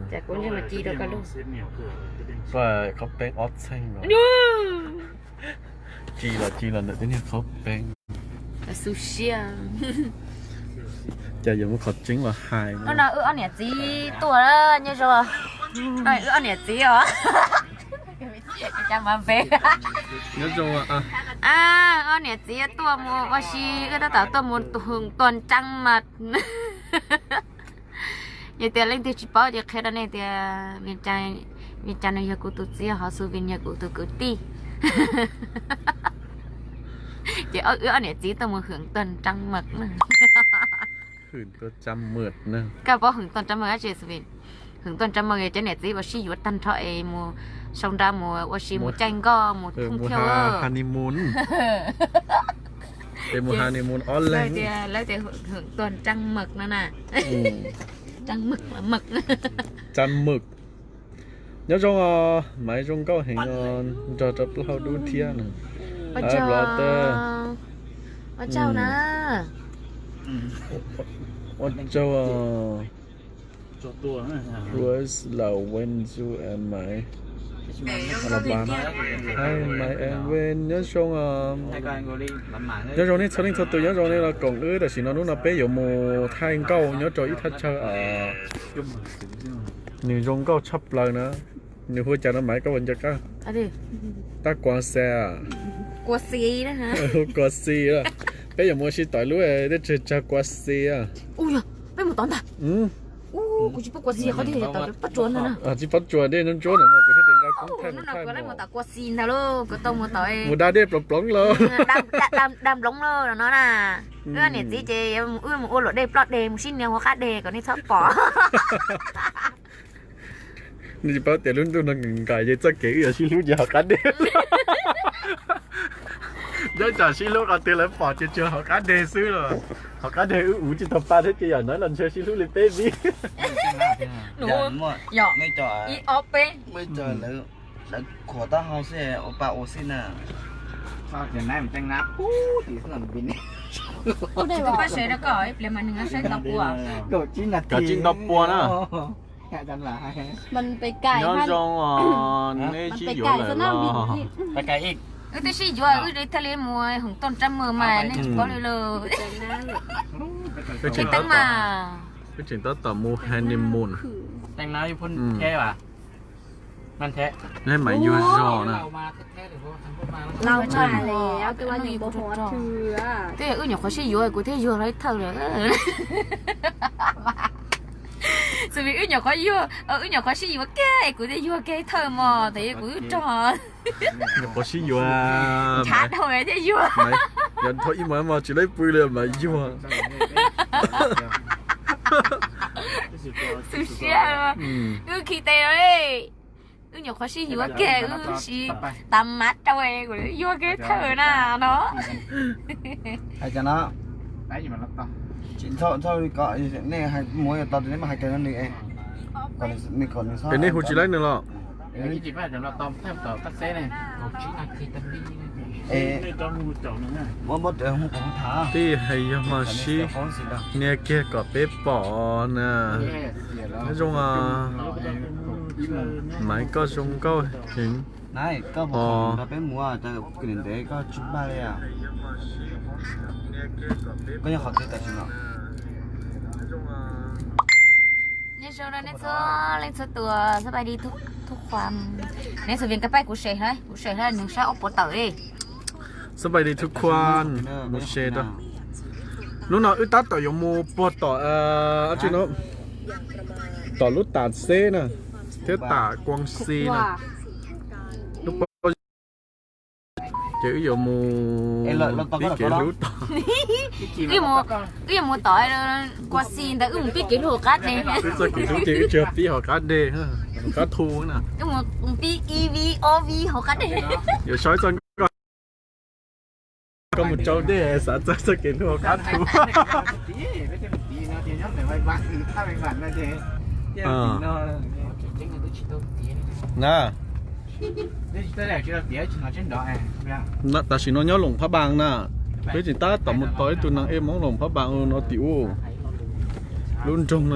Ces kuv ntsej muag ci rau koj lub. Qhov peeb ob txheej los, ci los ci los ntawm tej niag qhov peeb. Xu siab. Cas yuav muaj qhov tseeb los hais. Hnub no wb ob niam txiv tuaj nyob zoo. Wb ob niam txiv os. Nyob zoo. Ob niam txiv tuaj mus ua si, wb tab tom tuaj mus hwm tuam tseeb mas. Yog tias leej twg tsis paub ces qhia rau nej tias Vias Cas nws yog kuv tus txiv, ho Xu Vin yog kuv tus kwv tij. Ces wb ob niam txiv tuaj mus hwm tuam tseeb mas. Hwm tuam tseeb mas. Koj paub hwm tuam tseeb mas dab tsi Xu Vin? Hwm tuam tseeb mas yog cov niam txiv uas sib yuav tag nrho es mus sau nra mus ua si mus caij nkoj mus thoob thiab honeymoon. Ces mus honeymoon ob leeg. Lawv tias hwm tuam tseeb mas no na. Tseeb mas. Nyob zoo os, Maiv zoo nkauj heev os, nrog rau plaub hau dub thiab na. Ua tsaug na. Ua tsaug. Who is Lao Wen Zu and Maiv? Hi Maiv and Wen, nyob zoo os. Nyob zoo nej txhua leej txhua tus, nyob zoo nej los koom wb. Tam sim no hnub no peb yuav mus thaij nkauj nyob rau ib thaj chaw os. Nws zoo nkauj tshaj plaws na. Nws hu cas no Maiv, koj puas nco qab? Tab Kuas Xis. Hu Kuas Xis. Peb yuav mus ua si tom lub dej tsawg tsawg Kuas Xis. Peb mus tod ntag. Kuv tsis paub Kuas Xis qhov twg, tsis paub tsuas dej no ntsuab no mas kuv thiaj tias nqa koob thaij mus thaij mus. Mus da dej ploov ploov los. Da nploov los no na. Wb niam txiv ces wb mus ua luam dej ploj deg mus sib nias hauv qab deg kom nej txhob pom. Nej tsis paub tias lub ntuj no nqaim ces txoj kev wb yuav sib hlub ces hauv qab deg. Nyob tsam sib hlub qhov twg lawv pom ces tsuas hauv qab deg xwb los. Hauv qab deg wb uv tsis tau pa thiab ces yam no los ntshe sib hlub li peb vib. Ib ob peb. Lawv khuam taub hau xwb ua pa ua xwb na. Pab se rau koj ib pliag mas nws saib ntau pua. Kaum tsib ntau pua na. Nyob zoo os, neb sib yuav lawm los? Wb twb sib yuav, wb thiaj li mus hwm tuam tseeb mas nej tsis paub li lauj. Wb tseem tab tom mus honeymoon. Neb mam yuag zog na. Twb yog wb nyuam qhuav sib yuav kuv thiaj yuag lawv ib thawj lawm. Xws li wb nyuam qhuav yuag, wb nyuam qhuav sib yuav kiag es kuv thiaj yuag kiag ib thawj mog, tab sis kuv wb rog. Nyuam qhuav sib yuav, ntshav dhau thiaj yuag. Yog thaum ib mos mos tsis laib pw li mas yuag. Xu siab, wb khi tes los li. Wb nyuam qhuav sib yuav kiag, wb siv tas mav rau kuv yuag kiag thawj na no. Hais tias no, nej mus tau neb mas hais kiag nws, es nej hu tsis laib nws los? Tij hais yog mas sib nias kiag kom peb pom na. Nyob zoo, Maiv koj zoo nkauj heev. Nyob zoo rau nej txhua leej txhua tus, xab pais di thuj khuam. Neb txhua vim koj pab kuv sem hlo, kuv sem hlo nws saib ob puas tawm li. Xab pais di thuj khuam, mus se rau. Hnub no wb tab tom yuav mus puag tom, tom lub tas xeb na, thiab tas kuang xi na. Lub pob ces wb yuav mus pib kev hlub tom. Wb yuav mus tom kua xi ntawd, wb mus pib kev hlub hauv qab deg. Wb txoj kev hlub ces wb tsis yog pib hauv qab deg, qab thu na. Wb mus pib ib vib ob vib hauv qab deg. Yuav saib txoj nkauj, koj mus tsau dej xav txog txoj kev hlub hauv qab thu. Na, tam sim no nyob Loos Phab Npaas na, peb tseem tab tom mus tos ib tug neeg ej Hmoob Loos Phab Npaas no tim ub. Lub nroog no